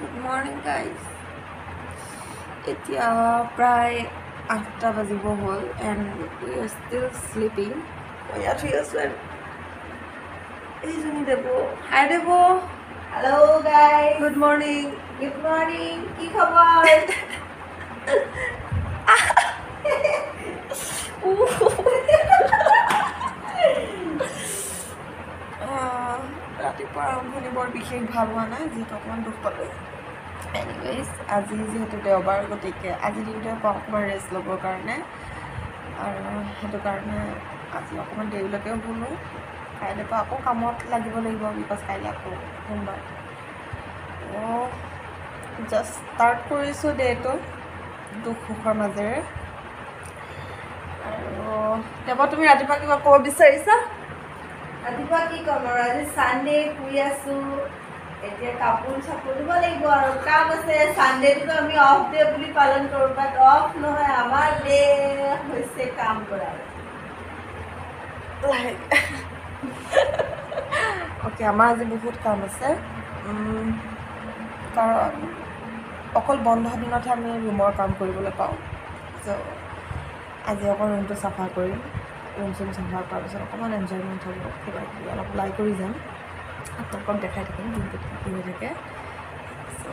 Good morning guys. এতিয়া প্ৰায় 8টা বাজিব হ'ল and we are still sleeping. ইয়াত শুই আছোঁ and এইজনী Debo. Hi Debo. Hello guys. Good morning. Good morning. কি খবৰ? ৰাতিপুৱা আৰম্ভণি বৰ বিশেষ ভাল হোৱা নাই, যিহেতু অকণমান দুখ পালোঁ। এনিৱেইজ, আজি যিহেতু দেওবাৰ, গতিকে আজিৰ দিনটোৱে পাওঁ অকণমান ৰেষ্ট ল'বৰ কাৰণে, আৰু সেইটো কাৰণে আজি অকণমান দেৰিলৈকে শুলোঁ। কাইলৈৰ পৰা আকৌ কামত লাগিব লাগিব, because কাইলৈ আকৌ সোমবাৰ। জাষ্ট ষ্টাৰ্ট কৰিছোঁ ডে'টো দুখ সুখৰ মাজেৰে। আৰু দেৱ, তুমি ৰাতিপুৱা কিবা ক'ব বিচাৰিছা? ৰাতিপুৱা কি ক'ম আৰু, আজি ছানডে, শুই আছোঁ। এতিয়া কাপোৰ চাপোৰ ধুব লাগিব আৰু কাম আছে। ছানডেটোতো আমি অফ ডে বুলি পালন কৰোঁ, বাট অফ নহয়, আমাৰ ডে হৈছে কাম কৰা। অ'কে, আমাৰ আজি বহুত কাম আছে, কাৰণ অকল বন্ধ দিনতহে আমি ৰুমৰ কাম কৰিবলৈ পাওঁ। চ' আজি অকল ৰুমটো চাফা কৰিম। ৰুম চুম চাফা কৰাৰ পিছত অকণমান এনজয়মেণ্ট হ'ব, কিবা কিবি অলপ ওলাই কৰি যাম, আপোনালোকক দেখাই থাকিম দিনটোত কি হৈ থাকে। চ'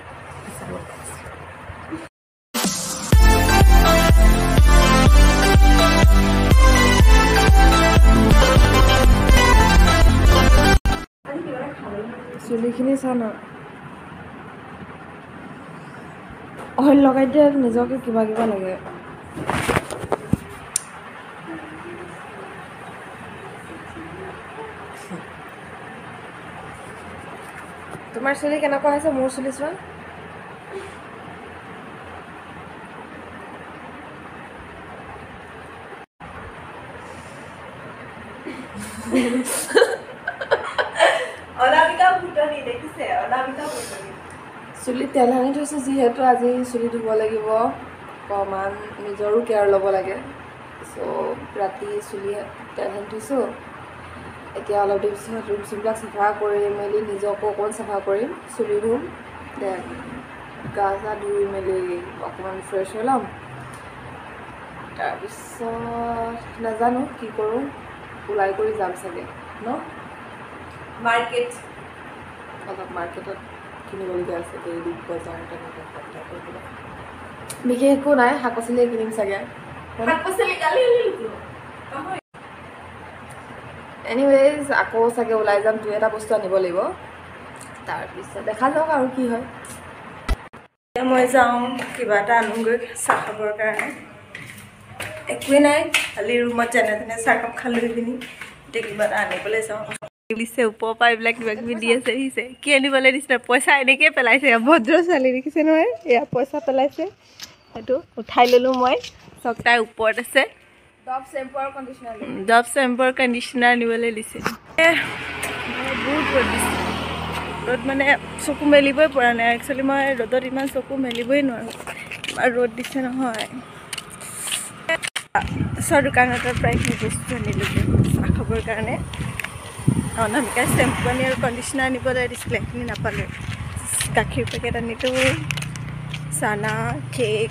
চুলিখিনি চা না, অইল লগাই দিয়া নিজকে কিবা কিবা লাগে। তোমাৰ চুলি কেনেকুৱা হৈছে? মোৰ চুলি চোৱা। অনামিকা ফুটনি দেখিছে? অনামিকা ফুটনি। চুলিত তেল সানি থৈছোঁ, যিহেতু আজি চুলি ধুব লাগিব, অকণমান নিজৰো কেয়াৰ ল'ব লাগে। চ' ৰাতি চুলি তেল সানি থৈছোঁ। এতিয়া অলপ দেৰি পিছত ৰুম চুমবিলাক চাফা কৰি মেলি নিজকো অকণমান চাফা কৰিম, চুলি ধুম, then গা চা ধুই মেলি অকণমান ফ্ৰেছ হৈ ল'ম। তাৰপিছত নাজানো কি কৰোঁ, ওলাই কৰি যাম চাগে ন মাৰ্কেট। অলপ মাৰ্কেটত কিনিবলগীয়া আছে, ডেইলি বজাৰ তেনেকৈ সপ্তাহ কৰিবলৈ বিশেষ একো নাই, শাক পাচলিয়ে কিনিম চাগে। শাক পাচলি কালি। এনিৱেইজ, আকৌ চাগে ওলাই যাম, দুই এটা বস্তু আনিব লাগিব, তাৰপিছত দেখা যাওক আৰু কি হয়। মই যাওঁ কিবা এটা আনোগৈ চাহ খাবৰ কাৰণে। একোৱেই নাই, খালি ৰুমত যেনে তেনে চাহকাপ খালোঁ সেইখিনি। এতিয়া কিবা এটা আনিবলৈ যাওঁ। দিছে ওপৰৰ পৰা এইবিলাক কিবা কিবি দি আছে, দেখিছে? কি আনিবলৈ দিছে? পইচা এনেকৈয়ে পেলাইছে, ভদ্ৰ ছোৱালী দেখিছে নহয়, এয়া পইচা পেলাইছে। সেইটো উঠাই ল'লোঁ মই, চক তাইৰ ওপৰত আছে। ডভ চেম্পুৰ কণ্ডিশ্যনাৰ আনিবলৈ দিছে। বহুত ৰ'দ দিছে, ৰ'দ মানে চকু মেলিবই পৰা নাই। একচুৱেলি মই ৰ'দত ইমান চকু মেলিবই নোৱাৰোঁ, ইমান ৰ'দ দিছে নহয়। ওচৰ দোকানতে প্ৰায়খিনি বস্তু আনিলোগৈ চাহ খাবৰ কাৰণে। অনামিকাই চেম্পু আনি আৰু কণ্ডিশ্যনাৰ আনিবলৈ দিছিলে, সেইখিনি নাপালোঁ। গাখীৰ পেকেট আনিলোঁ, চানা, কেক,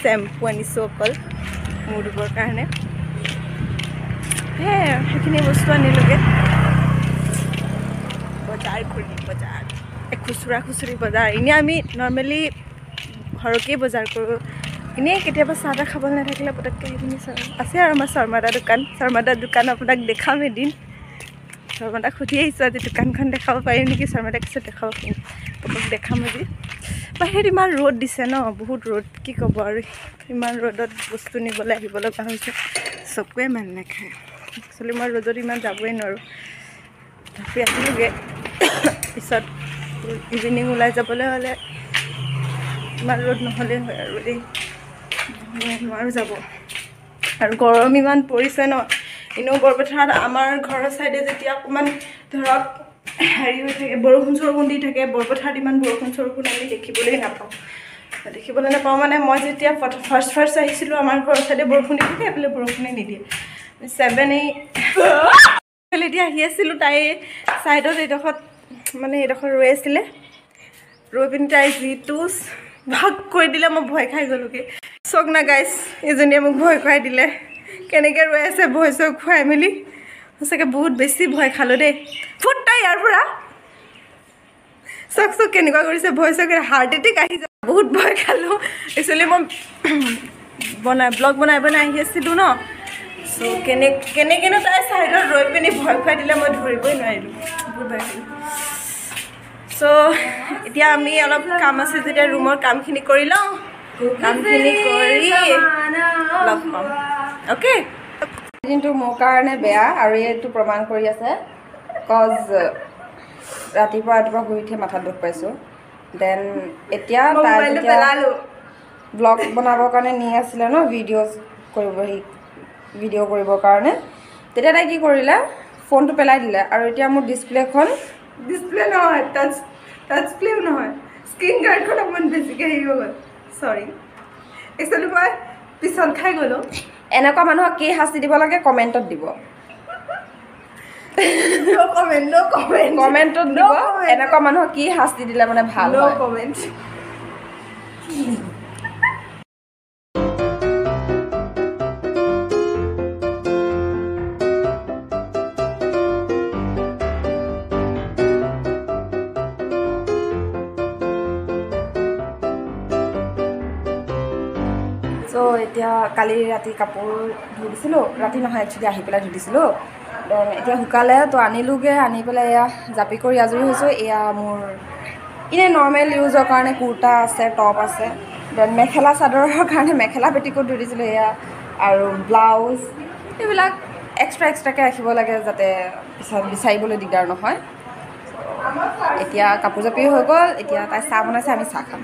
চেম্পু আনিছোঁ অকল মূৰ ধুবৰ কাৰণে। সেয়াই আৰু সেইখিনি বস্তু আনিলোগৈ। বজাৰ কৰি বজাৰ, খুচুৰা খুচুৰি বজাৰ। এনেই আমি নৰ্মেলি সৰহকেই বজাৰ কৰোঁ, এনেই কেতিয়াবা চাহ তাহ খাবলৈ নাথাকিলে পটককৈ সেইখিনি আছে। আৰু আমাৰ শৰ্মাদাৰ দোকান, শৰ্মাদাৰ দোকান আপোনাক দেখাম এদিন। শৰ্মাদাক সুধি আহিছোঁ আজি দোকানখন দেখাব পাৰিম নেকি, শৰ্মাদাক পিছত দেখাব পাৰিম, আপোনাক দেখাম আজি। বাহিৰত ইমান ৰ'দ দিছে ন, বহুত ৰ'দ, কি ক'ব আৰু। ইমান ৰ'দত বস্তু নিবলৈ আহিব লগা হৈছে, চকুৱে মেল নাখায়। একচুৱেলি মই ৰ'দত ইমান যাবই নোৱাৰোঁ। তথাপি আহিলোগৈ। পিছত ইভিনিং ওলাই যাবলৈ হ'লে ইমান ৰ'দ নহ'লেই হয় আৰু দেই, নোৱাৰোঁ যাব। আৰু গৰম ইমান পৰিছে ন। এনেও বৰপথাৰত আমাৰ ঘৰৰ ছাইডে যেতিয়া অকণমান ধৰক হেৰি হৈ থাকে, বৰষুণ চৰষুণ দি থাকে, বৰপথাৰত ইমান বৰষুণ চৰষুণ আমি দেখিবলৈ নাপাওঁ। দেখিবলৈ নাপাওঁ মানে মই যেতিয়া ফাৰ্ষ্ট ফাৰ্ষ্ট আহিছিলোঁ, আমাৰ ঘৰৰ ছাইডে বৰষুণ দি থাকে, এইফালে বৰষুণে নিদিয়ে। 7 8 এইফালেদি আহি আছিলোঁ, তাই ছাইডত এইডোখৰত মানে এইডোখৰ ৰৈ আছিলে। ৰৈ পিনি তাই যিটো ভাগ কৰি দিলে, মই ভয় খাই গ'লোগৈ। চাওক না গাইছ, এজনীয়ে মোক ভয় খুৱাই দিলে, কেনেকৈ ৰৈ আছে ভয় চয় খুৱাই মেলি। সঁচাকৈ বহুত বেছি ভয় খালোঁ দেই। ফুট তাই ইয়াৰ পৰা। চাওক চাওক কেনেকুৱা কৰিছে, ভয় চয় হাৰ্ট এটেক আহি যাব। বহুত ভয় খালোঁ। একচুৱেলি মই বনাই ব্লগ বনাই বনাই আহি আছিলোঁ ন, চ' কেনেকৈনো তাই ছাইডত ৰৈ পিনি ভয় খুৱাই দিলে, মই ধৰিবই নোৱাৰিলোঁ, বহুত ভয় খালোঁ। চ' এতিয়া আমি অলপ কাম আছে যেতিয়া ৰুমৰ কামখিনি কৰি লওঁ, কামখিনি কৰি লগ পাম। অ'কে, দিনটো মোৰ কাৰণে বেয়া আৰু এইটো প্ৰমাণ কৰি আছে, কজ ৰাতিপুৱা ৰাতিপুৱা শুই উঠি মাথাত দুখ পাইছোঁ। Then এতিয়া তাই ব্লগ বনাবৰ কাৰণে নি আছিলে ন, ভিডিঅ' কৰিব, সি ভিডিঅ' কৰিবৰ কাৰণে, তেতিয়া তাই কি কৰিলে, ফোনটো পেলাই দিলে। আৰু এতিয়া মোৰ ডিছপ্লেখন, ডিছপ্লে নহয়, টাচ প্লেও নহয়, স্ক্ৰীণ গাৰ্ডখন অকণমান বেছিকৈ হেৰি হৈ গ'ল। চৰি, একচুৱেলি মই পিছল খাই গ'লোঁ। এনেকুৱা মানুহক কি শাস্তি দিব লাগে কমেণ্টত দিব, কমেণ্টত দিব, এনেকুৱা মানুহক কি শাস্তি দিলে মানে ভাল হয়। কমেণ্ট। চ' এতিয়া কালি ৰাতি কাপোৰ ধুই দিছিলোঁ, ৰাতি নহয় একচুৱেলি আহি পেলাই ধুই দিছিলোঁ। Then এতিয়া শুকালে, তো আনিলোগৈ, আনি পেলাই এয়া জাপি কৰি আজৰি হৈছোঁ। এয়া মোৰ এনেই নৰ্মেল ইউজৰ কাৰণে কুৰ্তা আছে, টপ আছে, then মেখেলা চাদৰৰ কাৰণে মেখেলা পেটিকোট ধুই দিছিলোঁ এয়া, আৰু ব্লাউজ, এইবিলাক এক্সট্ৰা এক্সট্ৰাকৈ ৰাখিব লাগে যাতে পিছত বিচাৰিবলৈ দিগদাৰ নহয়। এতিয়া কাপোৰ জাপি হৈ গ'ল, এতিয়া তাই চাহ বনাইছে, আমি চাহ খাম।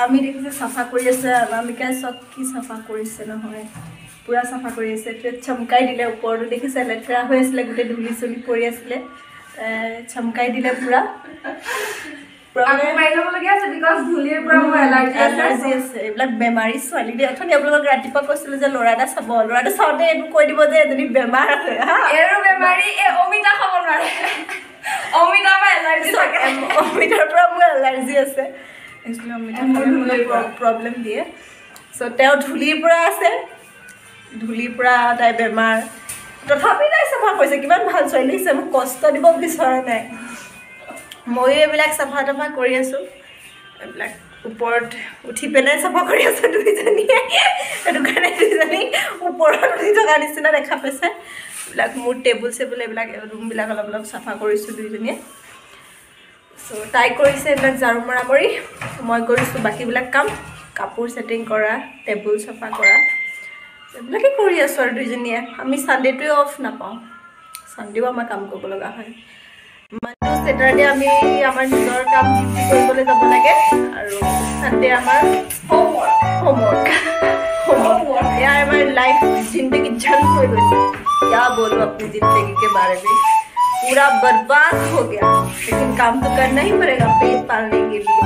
আমি দেখিছোঁ চাফা কৰি আছে অনামিকাই, চব কি চাফা কৰিছে নহয়, পূৰা চাফা কৰি আছে। চমকাই দিলে ওপৰটো, দেখিছে লেতেৰা হৈ আছিলে, গোটেই ধূলি চুলি পৰি আছিলে, চমকাই দিলে পূৰা। এইবিলাক বেমাৰী ছোৱালী দেই। অথনি আপোনালোকক ৰাতিপুৱা কৈছিলোঁ যে ল'ৰা এটা চাব, ল'ৰাটো চাওঁতে এইটো কৈ দিব যে এজনী বেমাৰ হয়। অমিতা খাব নোৱাৰে, অমিতাৰ পৰা মোৰ এলাৰ্জি আছে। একচুৱেলি অমিতা খালে প্ৰব্লেম দিয়ে। চ' তেওঁ ধূলিৰ পৰা আছে, ধূলিৰ পৰা তাই বেমাৰ, তথাপি তাই চাফা কৰিছে। কিমান ভাল ছোৱালী হৈছে, মোক কষ্ট দিব বিচৰা নাই। ময়ো এইবিলাক চাফা তাফা কৰি আছোঁ, এইবিলাক ওপৰত উঠি পেলাই চাফা কৰি আছোঁ দুইজনীয়ে, সেইটো কাৰণে দুইজনী ওপৰত উঠি থকা নিচিনা দেখা পাইছে। এইবিলাক মোৰ টেবুল চেবুল এইবিলাক ৰুমবিলাক অলপ অলপ চাফা কৰিছোঁ দুইজনীয়ে। চ' তাই কৰিছে এইবিলাক ঝাৰু মৰামৰি, মই কৰিছোঁ বাকীবিলাক কাম, কাপোৰ ছেটিং কৰা, টেবুল চাফা কৰা, এইবিলাকেই কৰি আছোঁ আৰু দুইজনীয়ে। আমি ছানডেটোৱে অফ নাপাওঁ, ছানডেও আমাৰ কাম কৰিব লগা হয়। মানডে ছেটাৰডে আমি আমাৰ নিজৰ কাম ডিউটি কৰিবলৈ যাব লাগে, আৰু ছানডে আমাৰ হোমৱৰ্ক হোমৱৰ্ক। এয়া আমাৰ লাইফ, জিন্দগী ঝল হৈ গৈছে। क्या बोलूँ अपनी जिंदगी के बारे में, पूरा बर्बाद हो गया, लेकिन काम तो करना ही पड़ेगा पेट पालने के लिए।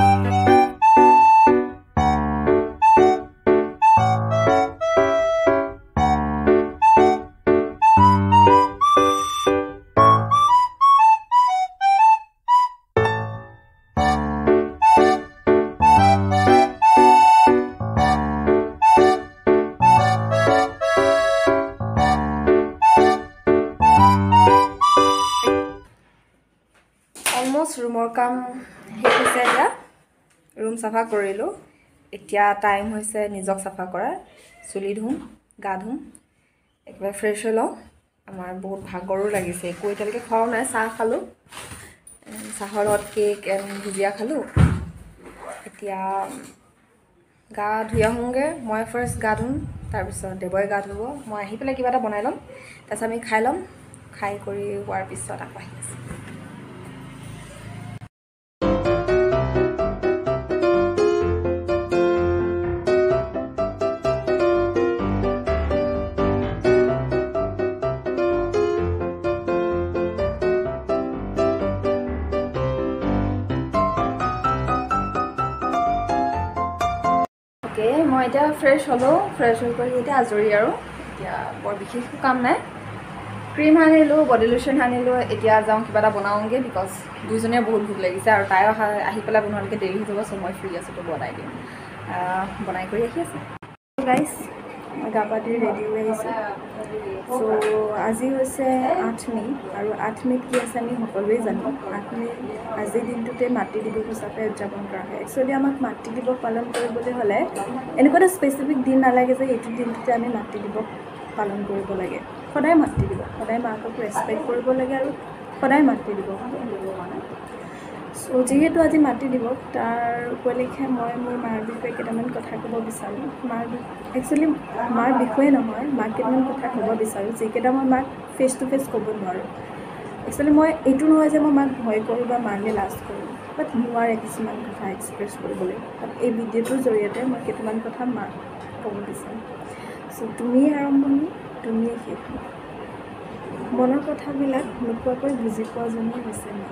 ৰুমৰ কাম শেষ হৈছে, এতিয়া ৰুম চাফা কৰিলোঁ। এতিয়া টাইম হৈছে নিজক চাফা কৰা, চুলি ধুম, গা ধুম, একেবাৰে ফ্ৰেছ হৈ লওঁ। আমাৰ বহুত ভাগৰো লাগিছে, একো এতিয়ালৈকে খোৱাও নাই, চাহ খালোঁ, চাহৰ লগত কেক এণ্ড ভুজিয়া খালোঁ। এতিয়া গা ধুই আহোঁগৈ, মই ফাৰ্ষ্ট গা ধুম, তাৰপিছত দেৱই গা ধুব, মই আহি পেলাই কিবা এটা বনাই ল'ম, তাৰপিছত আমি খাই ল'ম। খাই কৰি হোৱাৰ পিছত আকৌ আহি আছোঁ। মই এতিয়া ফ্ৰেছ হ'লোঁ, ফ্ৰেছ হৈ কৰি এতিয়া আজৰি আৰু এতিয়া বৰ বিশেষ কাম নাই। ক্ৰীম সানিলোঁ, বডি লোশ্যন সানিলোঁ, এতিয়া যাওঁ কিবা এটা বনাওঁগৈ, because দুইজনীয়ে বহুত ভোক লাগিছে আৰু তাই আহি পেলাই বনোৱালৈকে দেৰি হৈ যাব। চ' মই ফ্ৰী আছোঁ তো বনাই দিম। বনাই কৰি আহি আছোঁ। গাইজ, মই গা পা ধুই ৰেডি হৈ আহিছোঁ। চ' আজি হৈছে 8 মে' আৰু 8 মে'ত কি আছে আমি সকলোৱে জানো। 8 মে' আজিৰ দিনটোতে মাতৃ দিৱস হিচাপে উদযাপন কৰা হয়। একচুৱেলি আমাক মাতৃ দিৱস পালন কৰিবলৈ হ'লে এনেকুৱা এটা স্পেচিফিক দিন নালাগে যে এইটো দিনটোতে আমি মাতৃ দিৱস পালন কৰিব লাগে। সদায় মাতৃ দিৱস, সদায় মাকক ৰেচপেক্ট কৰিব লাগে আৰু সদায় মাতৃ দিৱস। চ' যিহেতু আজি মাতৃ দিৱস, তাৰ উপলক্ষে মই মোৰ মাৰ বিষয়ে কেইটামান কথা ক'ব বিচাৰোঁ। মাৰ একচুৱেলি মাৰ বিষয়ে নহয়, মাক কেইটামান কথা ক'ব বিচাৰোঁ যিকেইটা মই মাক ফেচ টু ফেচ ক'ব নোৱাৰোঁ। একচুৱেলি মই এইটো নহয় যে মই মাক ভয় কৰোঁ বা মালৈ লাজ কৰোঁ, বাট নোৱাৰে কিছুমান কথা এক্সপ্ৰেছ কৰিবলৈ। বাট এই ভিডিঅ'টোৰ জৰিয়তে মই কেইটামান কথা মাক ক'ব বিচাৰোঁ। চ' তুমিয়ে আৰম্ভণি, তুমিয়ে শেষ। মনৰ কথাবিলাক নোকোৱাকৈ বুজি পোৱাজনেই হৈছে মা।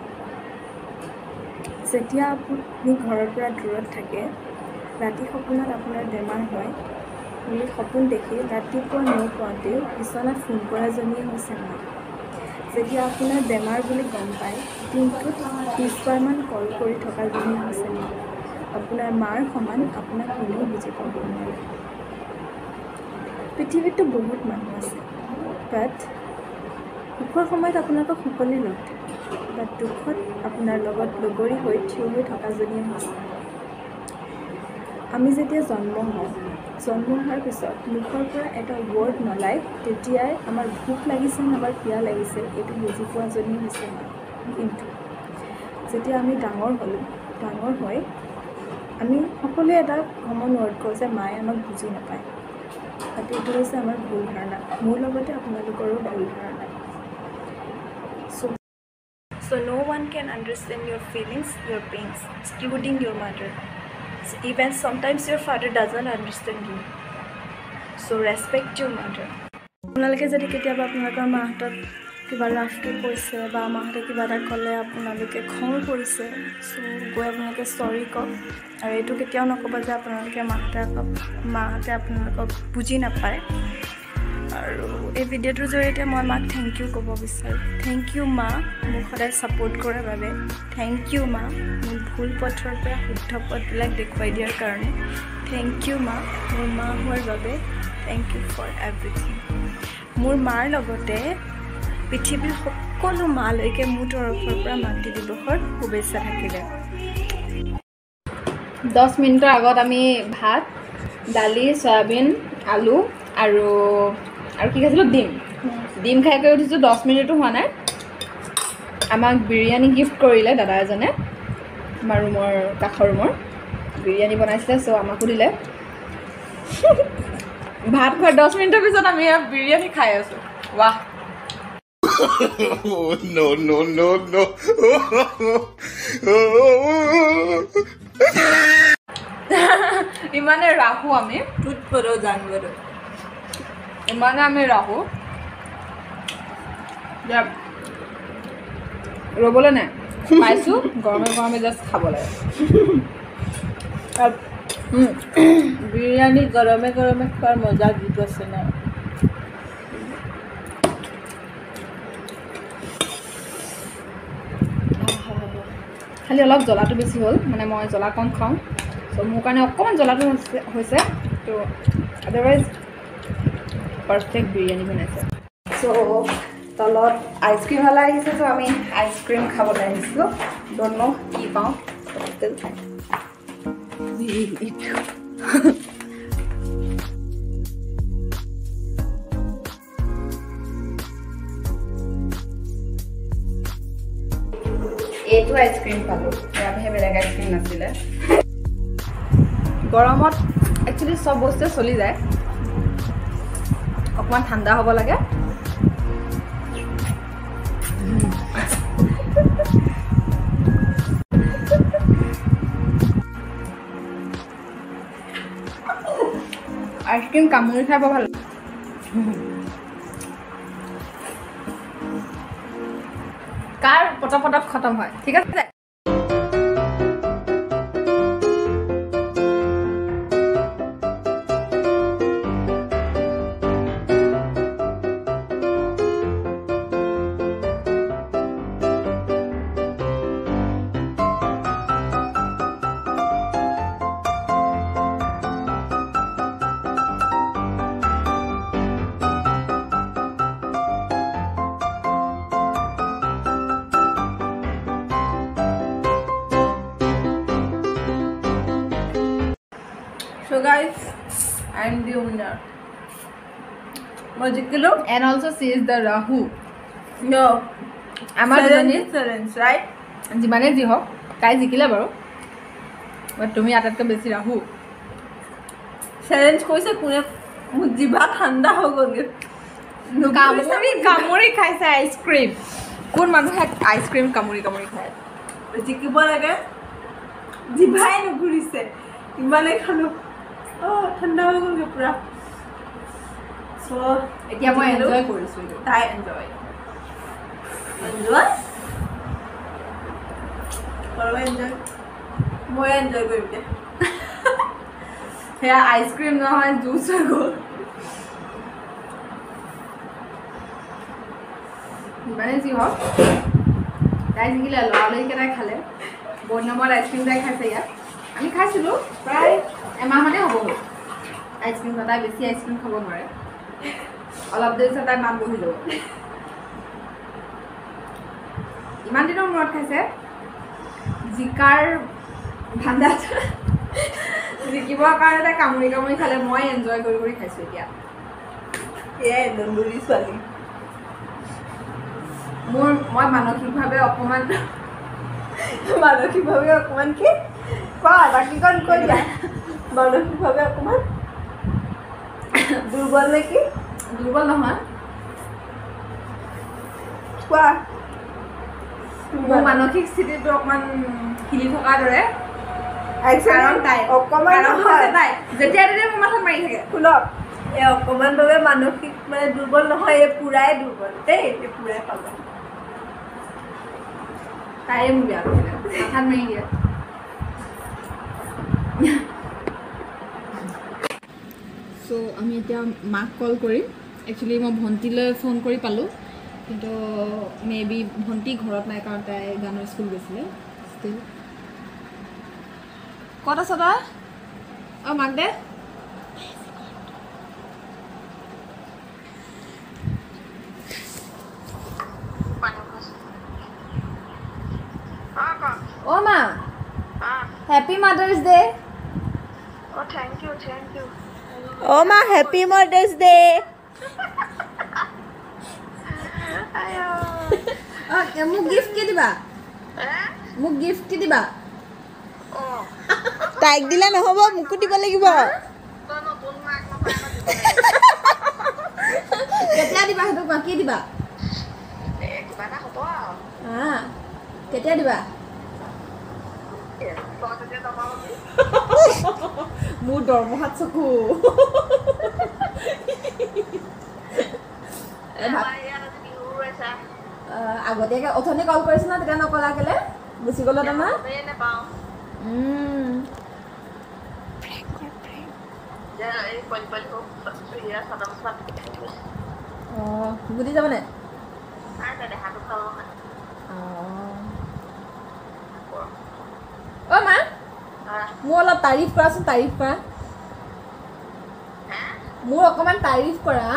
যেতিয়া আপুনি ঘৰৰ পৰা দূৰত থাকে, ৰাতি সপোনত আপোনাৰ বেমাৰ হয় বুলি সপোন দেখি ৰাতিপুৱা নৌপাওঁতেই বিচনাত ফোন কৰাজনীয়ে হৈছে মা। যেতিয়া আপোনাৰ বেমাৰ বুলি গম পায়, দিনটোত 20 বাৰমান কল কৰি থকাজনীয়ে হৈছে মা। আপোনাৰ মাৰ সমান আপোনাক কোনেও বুজি পাব নোৱাৰে। পৃথিৱীততো বহুত মানুহ আছে, বাট সুখৰ সময়ত আপোনালোকক সকলোৱে লগ থাকে, বাট দুখত আপোনাৰ লগত লগৰী হৈ থিয় হৈ থকাজনীয়ে হৈছে। আমি যেতিয়া জন্ম হওঁ, জন্ম হোৱাৰ পিছত মুখৰ পৰা এটা ৱৰ্ড নলায়, তেতিয়াই আমাৰ ভোক লাগিছে নে আমাৰ পিয়াহ লাগিছে এইটো বুজি পোৱাজনীয়ে হৈছে মা। কিন্তু যেতিয়া আমি ডাঙৰ হ'লোঁ, ডাঙৰ হৈ আমি সকলোৱে এটা কমন ৱৰ্ড কওঁ যে মায়ে আমাক বুজি নাপায়। বাট এইটো হৈছে আমাৰ ভুল ধাৰণা, মোৰ লগতে আপোনালোকৰো ভুল ধাৰণা। So no one can understand your feelings, your pains, excluding your mother. So even sometimes your father doesn't understand you. So respect your mother. আপোনালোকে যদি কেতিয়াবা আপোনালোকৰ মাহঁতক কিবা ৰাফকৈ কৈছে বা মাহঁতে কিবা এটা ক'লে আপোনালোকে খং কৰিছে, চ' গৈ আপোনালোকে চৰি কওক। আৰু এইটো কেতিয়াও নক'ব যে আপোনালোকে মাহঁতে আপোনালোকক বুজি নাপায়। আৰু এই ভিডিঅ'টোৰ জৰিয়তে মই মাক thank U ক'ব বিচাৰোঁ। Thank U মা, মোক সদায় ছাপোৰ্ট কৰাৰ বাবে। Thank U মা, মোক ভুল পথৰ পৰা শুদ্ধ পথবিলাক দেখুৱাই দিয়াৰ কাৰণে। Thank U মা, মোৰ মা হোৱাৰ বাবে। Thank U for everything. মোৰ মাৰ লগতে পৃথিৱীৰ সকলো মালৈকে মোৰ তৰফৰ পৰা মাতৃ দিৱসৰ শুভেচ্ছা থাকিলে। 10 মিনিটৰ আগত আমি ভাত, দালি, চয়াবিন, আলু আৰু আৰু কি খাইছিলোঁ, ডিম ডিম খাই কৰি উঠিছোঁ। 10 মিনিটো হোৱা নাই, আমাক বিৰিয়ানী গিফ্ট কৰিলে দাদা এজনে, আমাৰ ৰুমৰ কাষৰ ৰুমৰ বিৰিয়ানী বনাইছিলে, চ' আমাকো দিলে। ভাত খোৱাৰ 10 মিনিটৰ পিছত আমি বিৰিয়ানী খাই আছোঁ। ৱাহ। No, no, no, no. ইমানে ৰাখোঁ আমি, ইমানে আমি ৰাখোঁ ৰ'বলৈ নাই, পাইছোঁ গৰমে গৰমে জাষ্ট খাব লাগে। বিৰিয়ানী গৰমে গৰমে খোৱাৰ মজা যিটো আছে ন। খালি অলপ জ্বলাটো বেছি হ'ল, মানে মই জ্বলা কম খাওঁ, চ' মোৰ কাৰণে অকণমান জ্বলাটো হৈছে, ত' আদাৰৱাইজ পাৰফেক্ট বিৰিয়ানী বনাইছে। চ' তলত আইচক্ৰীমৱালা আহিছে, ত' আমি আইচক্ৰীম খাবলৈ আহিছিলোঁ। Don't ন' কি পাওঁ। এইটো আইচক্ৰীম পালোঁ, ইয়াৰ বাহিৰে বেলেগ আইচক্ৰীম নাছিলে। গৰমত একচুৱেলি চব বস্তুৱে চলি যায়, অকণমান ঠাণ্ডা হ'ব লাগে। আইচক্ৰীম কামুৰি খাই বৰ ভাল। কাৰ পটক পটক খতম হয়, ঠিক আছে। Guys, I am the winner. মই জিকিলোঁ। And also she is the Rahu. No. আমাৰ দুজনী চেলেঞ্জ, ৰাইট? যিমানেই যি হওক, তাই জিকিলে বাৰু, বাট তুমি আটাইতকৈ বেছি ৰাহু। চেলেঞ্জ কৰিছে কোনে? মোৰ জিভা ঠাণ্ডা হৈ গ'লগৈ। কামুৰি কামুৰি খাইছে আইচক্ৰীম। কোন মানুহে আইচক্ৰীম কামুৰি কামুৰি খায়? জিকিব লাগে, জিভাই নুঘূৰিছে, ইমানেই খালোঁ। অঁ, ঠাণ্ডা হৈ গ'লগৈ পূৰা। চ' এতিয়া মই এনজয় কৰিছোঁ। তাই এনজয় এনজয় কৰোঁ, এনজয়, মই এনজয় কৰিম দে। সেয়া আইচক্ৰীম নহয়, জুচ হৈ গ'ল। যিমানে যি হওক, তাই জিকিলে। লৰালৰিকৈ তাই খালে, বহুত নম্বৰত আইচক্ৰীম তাই খাইছে। ইয়াত আমি খাইছিলোঁ প্ৰায় এমাহমানেই হ'ব হ'ল আইচক্ৰীম খোৱা। তাই বেছি আইচক্ৰীম খাব নোৱাৰে, অলপ দেৰি পিছত তাই মাত বহি যাব। ইমান দিনৰ মূৰত খাইছে, জিকাৰ ধান্দাত, জিকিবৰ কাৰণে তাই কামুৰি কামুৰি খালে। মই এনজয় কৰি কৰি খাইছোঁ এতিয়া। এয়াই নন্দুৰী ছোৱালী। মই মানসিকভাৱে অকণমান, মানসিকভাৱে অকণমান কি কোৱা, বাকীকণ কৈ দিয়া। মানসিকভাৱে অকণমান দুৰ্বল নেকি? দুৰ্বল নহয়। কোৱা। মোৰ মানসিক স্থিতিটো অকণমান হিলি থকাৰ দৰে। কাৰণ তাই অকণমান নহয়, তাই যেতিয়া তেতিয়া মোৰ মাথাত মাৰি থাকে। শুনক, এই অকণমানভাৱে মানসিক মানে দুৰ্বল নহয়, এই পূৰাই দুৰ্বল দেই, এই পূৰাই পাব। তাইয়ে মোক বেয়া কৰিলে, মাথাত মাৰি দিয়ে। চ' আমি এতিয়া মাক কল কৰিম। একচুৱেলি মই ভণ্টিলৈ ফোন কৰি পালোঁ, কিন্তু মে বি ভণ্টি ঘৰত নাই, কাৰণ তাই গানৰ স্কুল গৈছিলে। ষ্টিল ক'ত আছ তই? অঁ, মাক দে। অ' মা, হেপী মাদাৰ্ছ ডে। অ' মা, হেপী মাদাৰ্ছ ডে। মোক গিফ্ট কি দিবা? মোক গিফ্ট কি দিবা? তাইক দিলে নহ'ব, মোকো দিব লাগিব। কেতিয়া দিবা সেইটো কোৱা, কি দিবা? কেতিয়া দিবা? মোৰ দৰমহাত চকু। আগতীয়াকৈ অথনি কল কৰিছো ন, তেতিয়া নকলা কেলে? গুচি গ'ল তোমাৰ। গুটি যাবনে? অ' মা, মোৰ অলপ তাৰিফ কৰাচোন, তাৰিফ কৰা মোৰ অকণমান তাৰিফ কৰা।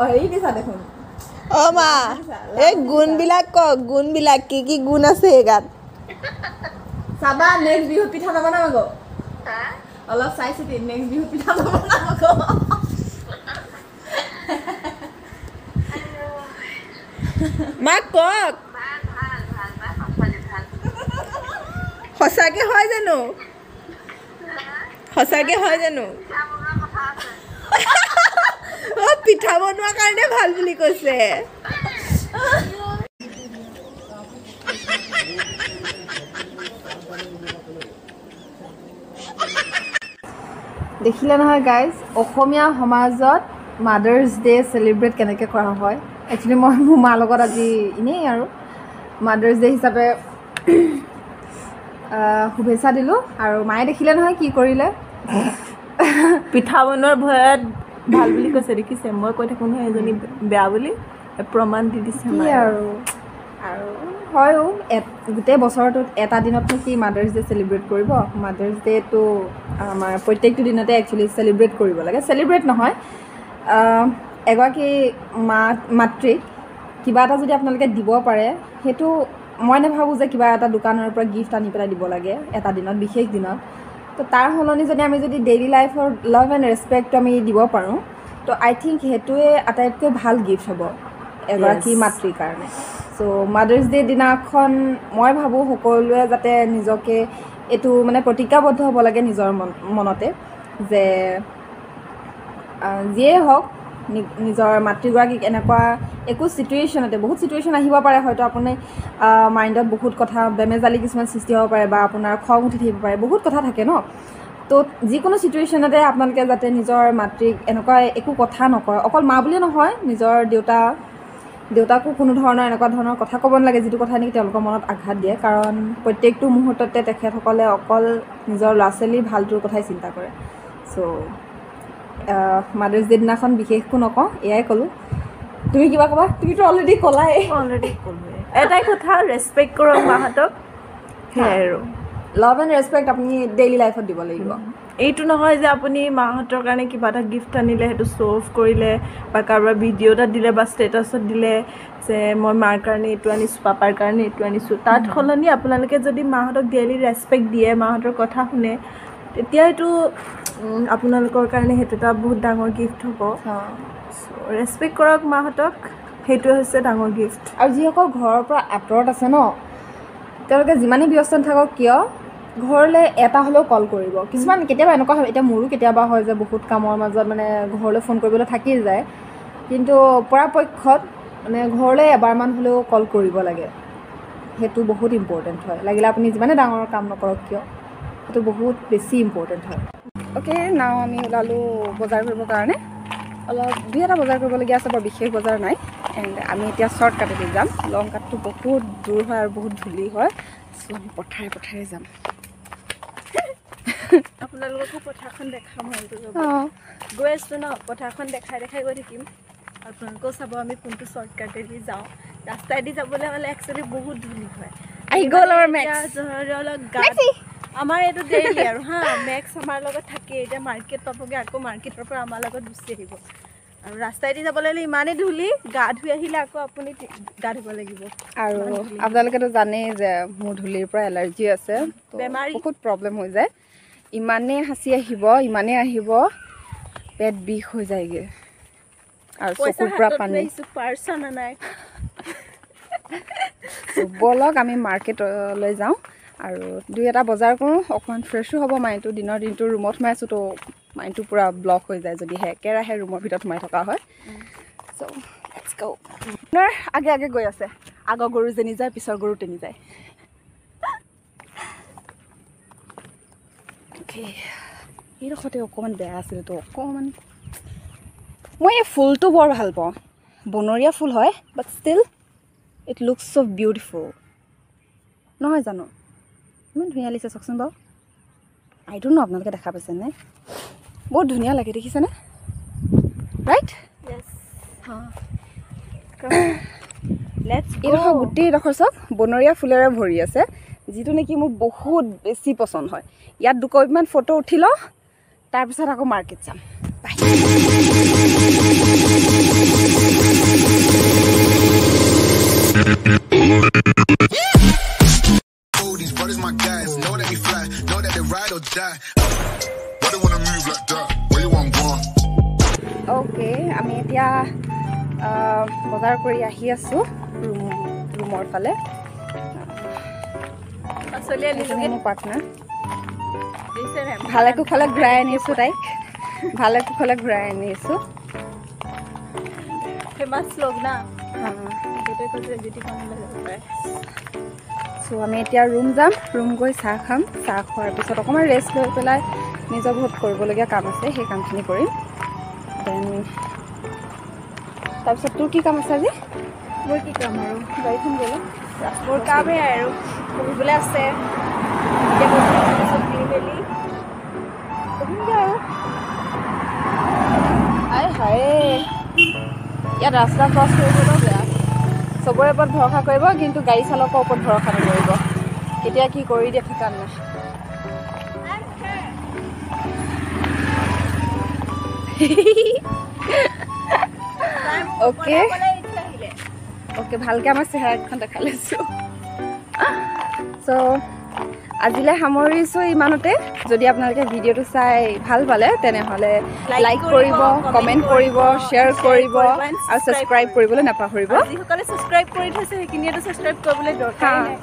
হেৰি দিছা দেখোন। অ' মা, এই গুণবিলাক কওক, গুণবিলাক কি কি গুণ আছে এই গাত? চাবা, নেক্সট বিহুত পিঠা নবনাম আকৌ, অলপ চাই চিতি নেক্সট বিহুত পিঠা নবনাম আকৌ। মাক কওক, সঁচাকে হয় জানো? সঁচাকে হয় জানো? অ' পিঠা বনোৱাৰ কাৰণে ভাল বুলি কৈছে। দেখিলে নহয় গাইজ, অসমীয়া সমাজত মাদাৰ্ছ ডে চেলিব্ৰেট কেনেকৈ কৰা হয়। একচুৱেলি মই মোৰ মাৰ লগত আজি এনেই আৰু মাদাৰ্ছ ডে হিচাপে শুভেচ্ছা দিলোঁ, আৰু মায়ে দেখিলে নহয় কি কৰিলে। পিঠা বনোৱাৰ ভয়ত ভাল বুলি কৈছে, দেখিছে? মই কৈ থাকোঁ নহয় এজনী বেয়া বুলি, প্ৰমাণ দি দিছে। কি আৰু আৰু হয়ো, গোটেই বছৰটোত এটা দিনতনো কি মাদাৰ্ছ ডে চেলিব্ৰেট কৰিব? মাদাৰ্ছ ডেটো আমাৰ প্ৰত্যেকটো দিনতে একচুৱেলি চেলিব্ৰেট কৰিব লাগে। চেলিব্ৰেট নহয়, এগৰাকী মাতৃক কিবা এটা যদি আপোনালোকে দিব পাৰে, সেইটো মই নাভাবোঁ যে কিবা এটা দোকানৰ পৰা গিফ্ট আনি পেলাই দিব লাগে এটা দিনত, বিশেষ দিনত। তো তাৰ সলনি যদি আমি যদি ডেইলি লাইফৰ লাভ এণ্ড ৰেচপেক্টটো আমি দিব পাৰোঁ, তো আই থিংক সেইটোৱে আটাইতকৈ ভাল গিফ্ট হ'ব এগৰাকী মাতৃৰ কাৰণে। চ' মাদাৰ্ছ ডে দিনাখন মই ভাবোঁ সকলোৱে যাতে নিজকে এইটো মানে প্ৰতিজ্ঞাবদ্ধ হ'ব লাগে নিজৰ মনতে যে যিয়েই হওক নিজৰ মাতৃগৰাকীক এনেকুৱা একো চিটুৱেশ্যনতে, বহুত চিটুৱেশ্যন আহিব পাৰে, হয়তো আপুনি মাইণ্ডত বহুত কথা বেমেজালি কিছুমান সৃষ্টি হ'ব পাৰে বা আপোনাৰ খং উঠি থাকিব পাৰে, বহুত কথা থাকে ন। তো যিকোনো চিটুৱেশ্যনতে আপোনালোকে যাতে নিজৰ মাতৃক এনেকুৱা একো কথা নকয়, অকল মা বুলিয়ে নহয়, নিজৰ দেউতাকো কোনো ধৰণৰ এনেকুৱা ধৰণৰ কথা ক'ব নালাগে যিটো কথা নেকি তেওঁলোকৰ মনত আঘাত দিয়ে। কাৰণ প্ৰত্যেকটো মুহূৰ্ততে তেখেতসকলে অকল নিজৰ ল'ৰা ছোৱালীৰ ভালটোৰ কথাই চিন্তা কৰে। চ' মাদাৰ্ছ ডে দিনাখন বিশেষ একো নকওঁ, এয়াই ক'লোঁ। তুমি কিবা ক'বা? তুমিতো অলৰেডি ক'লাই। অলৰেডি ক'লোৱে। এটাই কথা, ৰেচপেক্ট কৰক মাহঁতক, সেয়াই আৰু। লাভ এণ্ড ৰেচপেক্ট আপুনি ডেইলি লাইফত দিব লাগিব। এইটো নহয় যে আপুনি মাহঁতৰ কাৰণে কিবা এটা গিফ্ট আনিলে সেইটো শ্ব' অফ কৰিলে বা কাৰোবাৰ ভিডিঅ' এটা দিলে বা ষ্টেটাছত দিলে যে মই মাৰ কাৰণে এইটো আনিছোঁ, পাপাৰ কাৰণে এইটো আনিছোঁ। তাত সলনি আপোনালোকে যদি মাহঁতক ডেইলি ৰেচপেক্ট দিয়ে, মাহঁতৰ কথা শুনে, তেতিয়া এইটো আপোনালোকৰ কাৰণে সেইটো এটা বহুত ডাঙৰ গিফ্ট হ'ব। চ' ৰেচপেক্ট কৰক মাহঁতক, সেইটোৱে হৈছে ডাঙৰ গিফ্ট। আৰু যিসকল ঘৰৰ পৰা আঁতৰত আছে ন, তেওঁলোকে যিমানেই ব্যস্ত নাথাকক কিয় ঘৰলৈ এটা হ'লেও কল কৰিব। কিছুমান কেতিয়াবা এনেকুৱা হয়, এতিয়া মোৰো কেতিয়াবা হয় যে বহুত কামৰ মাজত মানে ঘৰলৈ ফোন কৰিবলৈ থাকি যায়, কিন্তু পৰাপক্ষত মানে ঘৰলৈ এবাৰমান হ'লেও কল কৰিব লাগে। সেইটো বহুত ইম্পৰ্টেণ্ট হয়, লাগিলে আপুনি যিমানে ডাঙৰ কাম নকৰক কিয়, সেইটো বহুত বেছি ইম্পৰ্টেণ্ট হয়। অ'কে, নাও আমি ওলালোঁ বজাৰ কৰিবৰ কাৰণে। অলপ দুই এটা বজাৰ কৰিবলগীয়া আছে, বৰ বিশেষ বজাৰ নাই। এণ্ড আমি এতিয়া শ্বৰ্ট কাটেদি যাম, লং কাটটো বহুত দূৰ হয় আৰু বহুত ধূলি হয়। চ' আমি পথাৰে পথাৰে যাম। আপোনালোককো পথাৰখন দেখাম, গৈ আছোঁ ন, পথাৰখন দেখাই দেখাই গৈ থাকিম। আপোনালোকেও চাব আমি কোনটো শ্বৰ্টকাটেদি যাওঁ। ৰাস্তাইদি যাবলৈ হ'লে একচুৱেলি বহুত ধূলি হয়। আহি গ'ল আমাৰ মেক্স। আমাৰ এইটো ডেইলি আৰু হা, মেক্স আমাৰ লগত থাকে। এতিয়া মাৰ্কেট পাবগৈ, আকৌ মাৰ্কেটৰ পৰা আমাৰ লগত গুচি আহিব। আৰু ৰাস্তাইদি যাবলৈ হ'লে ইমানেই ধূলি, গা ধুই আহিলে আকৌ আপুনি গা ধুব লাগিব। আৰু আপোনালোকেতো জানেই যে মোৰ ধূলিৰ পৰা এলাৰ্জি আছে, বেমাৰী, বহুত প্ৰব্লেম হৈ যায়। ইমানেই হাঁচি আহিব, ইমানেই আহিব, পেট বিষ হৈ যায়গৈ আৰু চকুৰ পৰা পানী। ব'লক আমি মাৰ্কেটলৈ যাওঁ আৰু দুই এটা বজাৰ কৰোঁ, অকণমান ফ্ৰেছো হ'ব মাইণ্ডটো। দিনৰ দিনটো ৰুমত সোমাই আছোঁ, তো মাইণ্ডটো পূৰা ব্লক হৈ যায় যদিহে একেৰাহে ৰুমৰ ভিতৰত সোমাই থকা হয়। চ' let's গ'। আপোনাৰ আগে আগে গৈ আছে, আগৰ গৰু যেনি যায় পিছৰ গৰু তেনি যায়। অ'কে, এইডোখৰতে অকণমান বেয়া আছিলে তো অকণমান। মই এই ফুলটো বৰ ভাল পাওঁ, বনৰীয়া ফুল হয়, but still it looks so beautiful, নহয় জানো? ইমান ধুনীয়া লাগিছে, চাওকচোন বাৰু। আই don't ন' আপোনালোকে দেখা পাইছে নাই, বহুত ধুনীয়া লাগে, দেখিছেনে? ৰাইট? এইডোখৰ গোটেইডোখৰ চব বনৰীয়া ফুলেৰে ভৰি আছে, যিটো নেকি মোৰ বহুত বেছি পচন্দ হয়। ইয়াত দুকপিমান ফটো উঠি লওঁ, তাৰপিছত আকৌ মাৰ্কেট যাম। বাই। অ'কে, আমি এতিয়া বজাৰ কৰি আহি আছোঁ ৰুমৰ ফালে। মোৰ পাৰ্টনাৰ ভালে কুশলে ঘূৰাই আনিছোঁ তাইক, ভালে কুশলে ঘূৰাই আনিছোঁ। চ' আমি এতিয়া ৰুম যাম, ৰুম গৈ চাহ খাম। চাহ খোৱাৰ পিছত অকণমান ৰেষ্ট লৈ পেলাই নিজৰ বহুত কৰিবলগীয়া কাম আছে, সেই কামখিনি কৰিম। Then তাৰপিছত তোৰ কি কাম আছে আজি? মোৰ কি কাম আৰু, গাড়ীখন গ'লে মোৰ কামেই আৰু পঢ়িবলৈ আছে। পঢ়িমগৈ আৰু। আই হায়, ইয়াত ৰাস্তা ক্ৰছ কৰিবলৈও বেয়া। চবৰে ওপৰত ভৰসা কৰিব, কিন্তু গাড়ী চালকৰ ওপৰত ভৰসা নকৰিব, কেতিয়া কি কৰি দিয়ে ঠিকান নাই। অ'কে, অ'কে, ভালকৈ আমাৰ চেহেৰাখন দেখাই লৈছোঁ। চ' আজিলৈ সামৰিছোঁ ইমানতে। যদি আপোনালোকে ভিডিঅ'টো চাই ভাল পালে তেনেহ'লে লাইক কৰিব, কমেণ্ট কৰিব, শ্বেয়াৰ কৰিব আৰু ছাবস্ক্ৰাইব কৰিবলৈ নাপাহৰিব। যিসকলে ছাবস্ক্ৰাইব কৰি থৈছে সেইখিনিয়েতো ছাবস্ক্ৰাইব কৰিবলৈ দৰকাৰ নাই।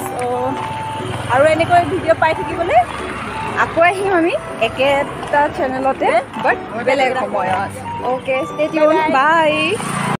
চ' আৰু এনেকৈ ভিডিঅ' পাই থাকিবলৈ আকৌ আহিম আমি একেটা চেনেলতে, বাট বেলেগ সময়ত। Okay, stay tune, bye.